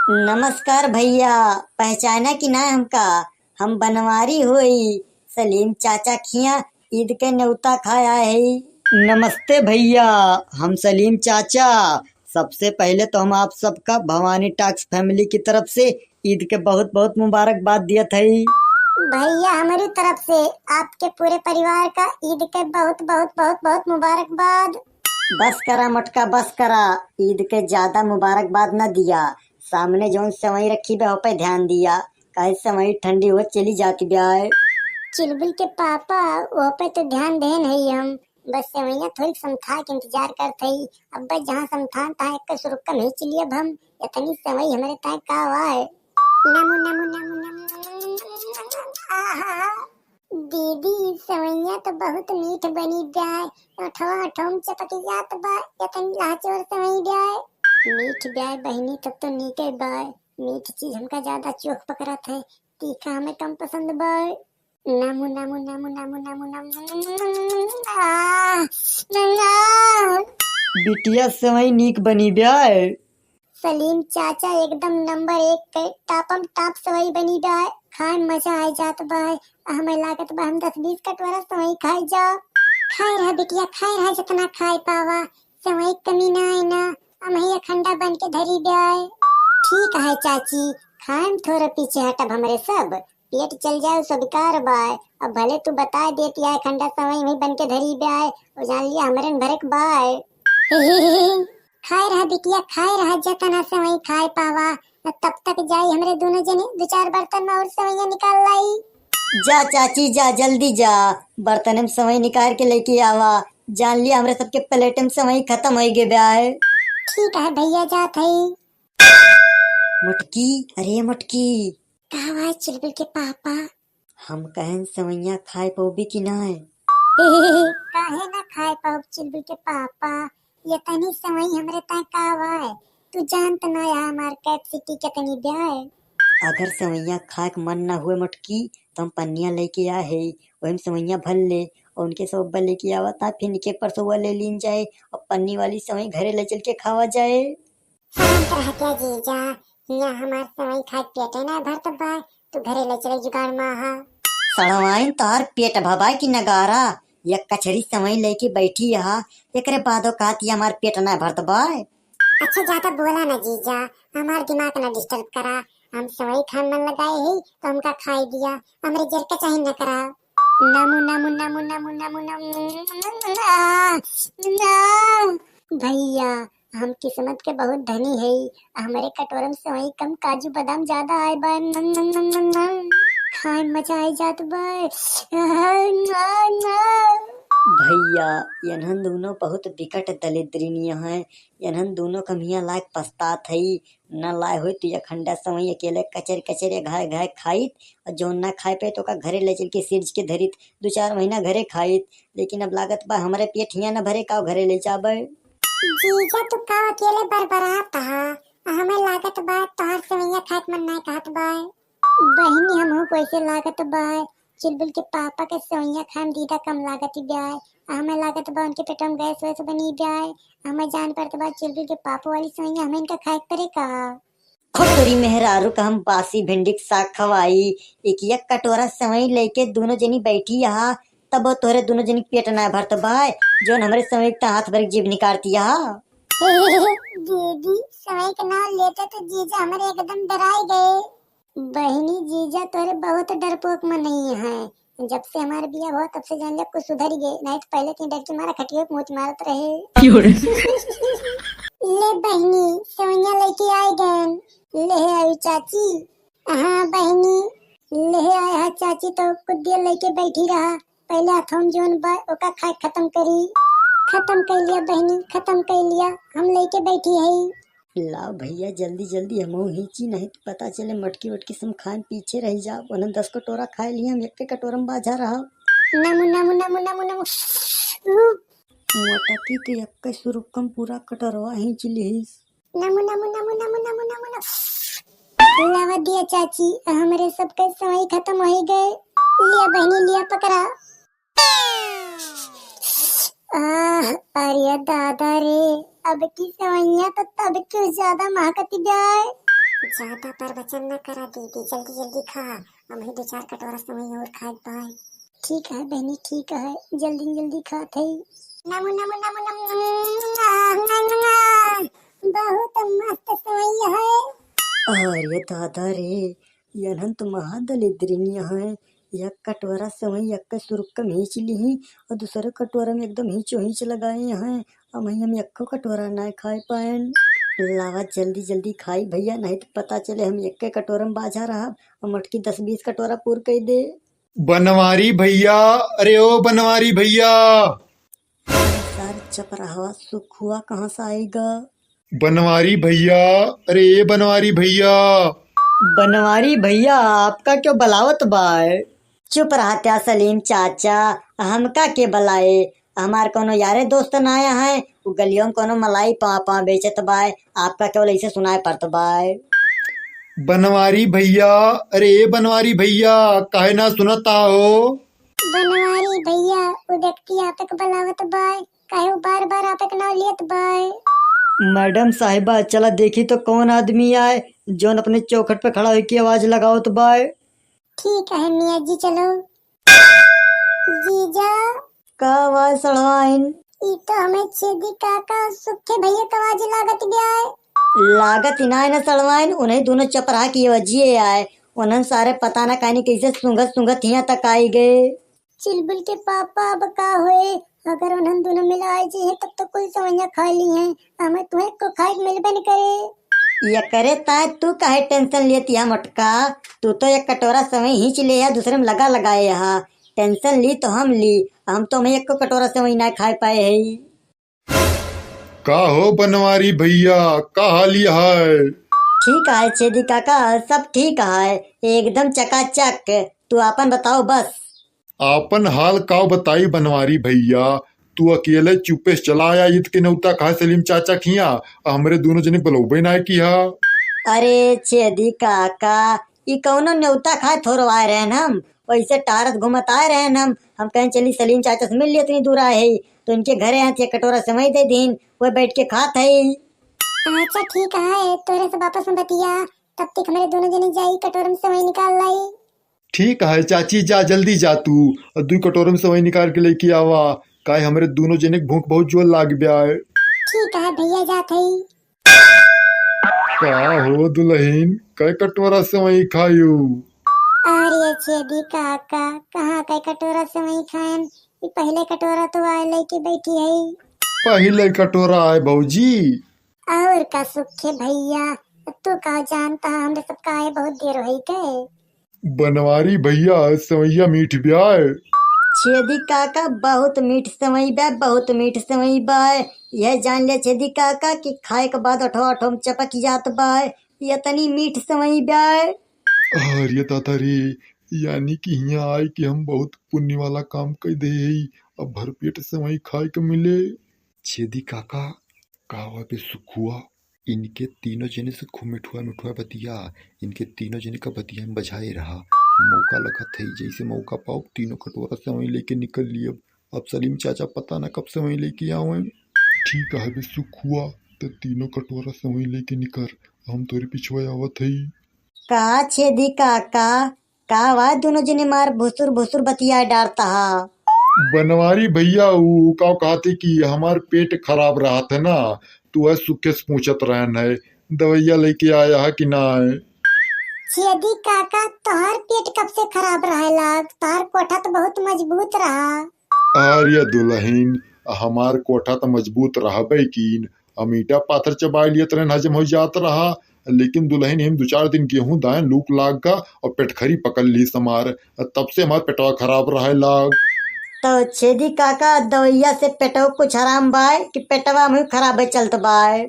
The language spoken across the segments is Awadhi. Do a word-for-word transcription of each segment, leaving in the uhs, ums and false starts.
नमस्कार भइया, पहचाना कि ना हमका? हम बनवारी होई, सलीम चाचा खिया ईद के न्योता खाया है। नमस्ते भइया, हम सलीम चाचा। सबसे पहले तो हम आप सबका भवानी टाक्स फैमिली की तरफ से ईद के बहुत बहुत मुबारकबाद दियत हई। भइया, हमरी तरफ से आपके पूरे परिवार का ईद के बहुत बहुत बहुत बहुत मुबारकबाद। बस करा मोटका, बस करा, ईद के ज्यादा मुबारकबाद न दिया। सामने जौन सेवई रखी बा, ओह पे ध्यान दिया, काहे सेवई ठंडी हो चली जाती ब्याय। चुलबुल के पापा, ओह पे तो ध्यान देन है हम, बस सेवइया थोड़ी समथा के इंतजार करत हई। अब बस जहाँ समथान तहाँ एक सुरुक्का में ही चली अब हम। इतनी सेवई हमरे ताए का वाय। नमो, नमो, नमो, नमो, आहा। दीदी, सेवइया तो बहुत मीठ बनी ब्याय, ओठवा ओठवा में चपक जात बा, इतनी लाजवाब सेवई ब्याय। मीठ ब्याय बहिनी, तब तो नीके बाय, मीठ चीज हमका ज्यादा चोख पकड़त है, तीखा हमें कम पसंद बाय। नमो, नमो, नमो, नमो, नमो, नमो, आ, आ। बिटिया, सेवई नीक बनी ब्याय। सलीम चाचा एकदम नंबर एक के टॉपम टॉप सेवई बनी बा, खाए में मजा आ जात बा। हमें लागत बा हम दस बीस कटोरा सेवई खाए जाओ। खाए रहा बिटिया, खाए रहा, जितना खाए पावा, सेवई कमी ना आए ना, हम ही अखंडा बन के धरी बा। ठीक है चाची, खाए में थोड़ा पीछे हटब हमरे सब, पेट चल जाए स्वीकार बा। अब भले तू बता देत या अखंडा सेवई वही बन के धरी बा, और जान लिया हमरे न भरे के बा। खाए रहा बिटिया, खाए रहा, जतना सेवई खाए पावा, तब तक जाई हमरे दोनों जने दो चार बर्तन में और सेवइयाँ निकाल लाई। जा चाची जा, जल्दी जा, बर्तन में सेवई निकाल के लेके आवा, जान लिया हमरे सबके प्लेट में सेवई खत्म हो गए ब्याय। ठीक है भइया, जात है। मोटकी, अरे मोटकी। का हुआ चुलबुल के पापा? हम कहन सेवइयाँ खाए पउबी कि नाय? काहे ना खाए पाउब चुलबुल के पापा, ये तनी सेवई हमरे ताए का वाय? तू जानत ना है हमार कैपेसिटी कितनी ब्याय। अगर सेवइयाँ खाए के मन ना हुए मोटकी, तो हम पन्निया लेके आए है, वही में सेवइयाँ भर ले और उनके सब अब्बा लेके आवा ता, फिर निके परसों ले लीन जाए और पन्नी वाली सेवई घरे ले चल के खावा जाए। शांत रह के जीजा, हियाँ हमार सेवई खाए पेटे ना भरत बा, तू घरे ले चले जुगाड़ मा हा। सड़वाइन तोहार पेट भबाए की नगारा, या कचरी सेवई लेके बैठी हा, एकरे बादो कहत या हमार पेट ना भरत बा। अच्छा ज्यादा बोला ना जीजा, हमार दिमाग ना डिस्टर्ब करा, हम सेवई खान मन लगाए ही तो हमका खाए दिया, हमरे जर का चाही न करा। नमु, नमु, नमु, नमु, नमु, नमु, आ, आ। भइया, हम किस्मत के बहुत धनी हई, हमरे कटोरा में सेवई कम, काजू बादाम ज्यादा आए बा। नम, नम, नम, नम, नम। खाए में मजा आए जात बा। भइया, यनहन दोनों बहुत बिकट दलिद्रिनिया हैं। यनहन दोनों के हम हियाँ लायक पछतात हई। न लाए होई तो या अखंडा सेवई अकेले कचर कचर या घाय घाय खाइत, और जौन ना खाए पे तो ओका घरे ले चल के सिरज के धरित, दो चार महीना घरे खाइत। लेकिन अब लागत बा हमरे पेट हियाँ न भरे, का घरे ले जाबे। जीजा, तू का अकेले बरबरात हा? हमें लागत बा तोहार सेवइया खाए के मन नाय कहत बा। बहिनी, हमहू को ऐसे लागत बा, चुलबुल के पापा के सेवइया खाए में दीदा कम लागत ही ब्याय। हमें लागत बा उनके पेट में गैस वैस बनी ब्याय। हमें जान पड़त बा चुलबुल के पापा वाली सेवइया हमें इनका खाए के परे का। खुद तोरी मेहरारू का हम बासी भिंडी के साग खवाई, एक एक कटोरा सेवई लेके दोनों जनी बैठी हा, तब तोहरे दोनों जनी के पेट ना भरत बा, जौन हमरे सेवई के हाथ भर के जीभ निकारती हा। दीदी, सेवई के नाम लेते तो जीजा हमरे एकदम डराए गए। बहिनी, जीजा तोहरे बहुत डरपोक मनई है। जब से हमार बिया हुआ तब से जान ले कुछ सुधर गए, नहीं तो पहले के डर के मारा खटिया पे मूत मारत रहे। क्यों रे? ले बहिनी, सेवइया लेके आए गए। ले आई चाची। हाँ बहिनी, ले आए हा चाची, तो कुछ देर लेके बैठी रहा। पहले हथौम जौन बा ओका खाए खत्म करी। खत्म कर लिया बहिनी, खत्म कर लिया, हम लेके बैठी है। लाओ भइया, जल्दी जल्दी हमहू हींची, नहीं तो पता चले मटकी वटकी से हम खाए पीछे रह जाओ। उन्हें दस कटोरा खाए लिए, हम एक के कटोरा में बाझा रहा। नमु, नमु, नमु, नमु, नमु। मोटकी तो एक सुरुक्कम पूरा कटोरवा हींच लिहिस। नमु, नमु, नमु, नमु, नमु, नमु, नमु। लावा दिया चाची, हमरे सबके सेवई खत्म हो गए। लिया बहिनी, लिया पकड़ा। आह, अरे दादा रे, अब की सेवइया तो तब क्यों ज्यादा महकती जाए। ज्यादा प्रवचन न करा दीदी, जल्दी जल्दी खा, हमही दो चार कटोरा सेवई और खाए पाए। ठीक है बहनी, ठीक है, जल्दी जल्दी खात है। नमो नमो नमो नमो, बहुत मस्त सेवई है। अरे दादा रे, यनहन तो महादलिद्रिनिया है, एक कटोरा सेवई एक सुरुक में हींच लीही और दूसरे कटोरा में एकदम हींचो हींच लगाए हैं। अब हम एक्को कटोरा ना खाए पाएन। लावा जल्दी जल्दी खाई भैया, नहीं तो पता चले हम एक्के कटोरा में बाझा रहब और मोटकी दस बीस कटोरा पूर कई दे। बनवारी भैया, अरे ओ बनवारी भैया। सार चपराहवा सुखुआ कहाँ से आएगा? बनवारी भैया, अरे ए बनवारी भैया। बनवारी भैया, आपका क्यों बुलावत बाय? चुप रहत्या सलीम चाचा, हमका के बुलाए? हमार कोनो यारे दोस्त ना आया है, वो गलियों में कोनो मलाई पाव पाव बेचत बाय, आपका केवल ऐसे सुनाए पड़त बाय। बनवारी भैया, अरे ए बनवारी भैया, काहे ना सुनता हो? बनवारी भैया, वो व्यक्ति आपक बुलावत बाय, काहे वो बार बार आपक नाव लियत बाय? मैडम साहिबा, चला देखी तो कौन आदमी आए, जौन अपने चौखट पे खड़ा होके आवाज लगावत बाय। ठीक है मियाँ जी, चलो। जीजा। का आवाज सड़वाइन? ई तो हमें छेदी काका सुखे भैया का आवाज लागत बाय। लागत ही ना है ना सड़वाइन, उन्हें दोनों चपराह की वजिए आए। उन्हन सारे पता ना कानी कैसे सूंघत सूंघत हियां तक आई गए। चुलबुल के पापा, अब का होए? अगर उन्हन दोनों मिला आए जी हैं, तब तो कुल सेवइयाँ खा ली हैं, हमें तुम्हें को खाए के मिलबे न करे। ये करे ताए तू काहे टेंशन लेती है मोटका? तू तो एक कटोरा सेवई हींच ले है, दूसरे में लगा लगाए है। टेंशन ली तो हम ली, हम तो हमें एक कटोरा सेवई ना खाए पाए है। का हो बनवारी भैया, का हाल है? ठीक है छेदी काका, सब ठीक है, एकदम चकाचक। तू आपन बताओ बस। आपन हाल का बताई बनवारी भैया, तू अकेले चुप्पे से चला आया ईद के न्योता खाए सलीम चाचा खिया, आ हमरे दोनों जने बुलौबे ना किया। अरे छेदी काका, ई कौनो न्योता खाए थोड़ो आए रहन हम, वैसे टहरत घूमत आए रहन हम। हम कहें चली सलीम चाचा से मिल लिए, इतनी दूर आए है, तो इनके घरे हाथ एक कटोरा सेवई दे दीन, वह बैठ के खात है। अच्छा ठीक है, तोरे से वापस में बतिया, तब तक हमरे दोनों जने जाई कटोरा में सेवई निकाल लाई। ठीक है चाची, जा जल्दी जा तू, और दुई कटोरा में सेवई निकाल के लेके आवा, काहे हमरे दोनों जने के भूख बहुत जोर लाग ब्याय। ठीक है भैया, जात है। का हो दुलहिन, कै कटोरा सेवई खायू? अरे छेदी काका, कहाँ कै कटोरा सेवई खाएन? ई पहिले कटोरा तो आए लेके बैठी है। पहिले कटोरा आए भौजी। और का सुखे भैया, तू का जानता है, हमरे सब का आए बहुत देर होई गए। बनवारी भैया, सेवइया मीठ ब्याय। छेदी काका, बहुत मीठ सेवई बा, बहुत मीठ सेवई बा। यह जान ले छेदी काका कि खाए के बाद ओठो ओठो में चपक जात बा, इतनी मीठ सेवई बा। अरे दादा रे, यानी कि हियाँ आए कि हम बहुत पुण्य वाला काम कर दे हई, अब भरपेट सेवई खाए के मिले। छेदी काका, का हुआ बे सुखुआ? इनके तीनों जने से खूब मिठुआ मिठुआ बतिया, इनके तीनों जने का बतिया में बझाए रहा। मौका लखत है, जैसे मौका पाओ तीनों कटोरा सेवई लेके निकल लियब। अब सलीम चाचा पता ना कब सेवई लेके आवे। ठीक है बे सुखुआ, ते तीनों कटोरा सेवई लेके निकर, हम तोरे पिछुआ आवत हई। का छेदी काका, का वा दोनों जने मार भुसुर भुसुर बतिया डारता हा? बनवारी भैया, ऊ का कहते कि हमार पेट खराब रहत है ना, तो वह सुखे से पूछत रहन है, दवाइया लेके आया है कि ना? छेदी काका, तोहार पेट कब से खराब रहे लाग? तोहार कोठा तो बहुत मजबूत रहा। अरे दुलहिन, हमार कोठा तो मजबूत रहबे कीन, हम ईटा पाथर चबाए लियत रहन, हजम हो जात रहा, लेकिन दुलहिन, हम दो चार दिन गेहूं दाएं, लूक लाग गा और पेटखरी पकड़ ली हमार, तब से हमार पेटवा खराब रहे लाग। तो छेदी काका, दवाइया से पेटवा कुछ आराम बाय कि पेटवा में खराब चलत बाय?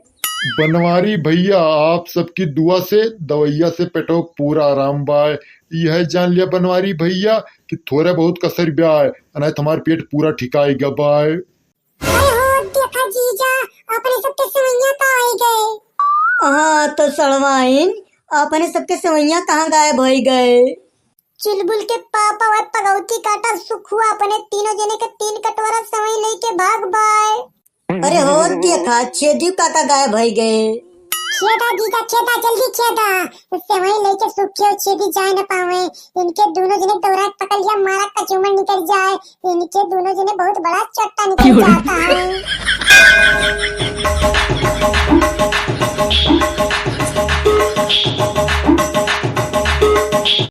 बनवारी भैया, आप सबकी दुआ से दवाइया से पेटवा पूरा आराम बाय। यह जान लिया बनवारी भैया कि थोड़े बहुत कसर बाय, नहीं तो हमार पेट पूरा ठिकाई गा बाय। अरे हो, देखा जीजा, अपने सबके सेवइया तो आई गए। हाँ, तो सड़वाइन, अपने सबके सेवइया कहाँ गायब होई गए? चुलबुल के पापा और पगौती काटा सुखुआ अपने तीनों जने के तीन कटोरा सेवई लेके भाग बाय। अरे हो, देखा, छेदी काका गायब होई गए। खेदा जीजा, खेदा, जल्दी खेदा। सेवई लेके सूखे और छेदी जाए न पावे। इनके दोनों जने दौरा पकड़ लिया, मारा कचूमर निकल जाए। इनके दोनों जने बहुत बड़ा चट्टा निकल जाता है।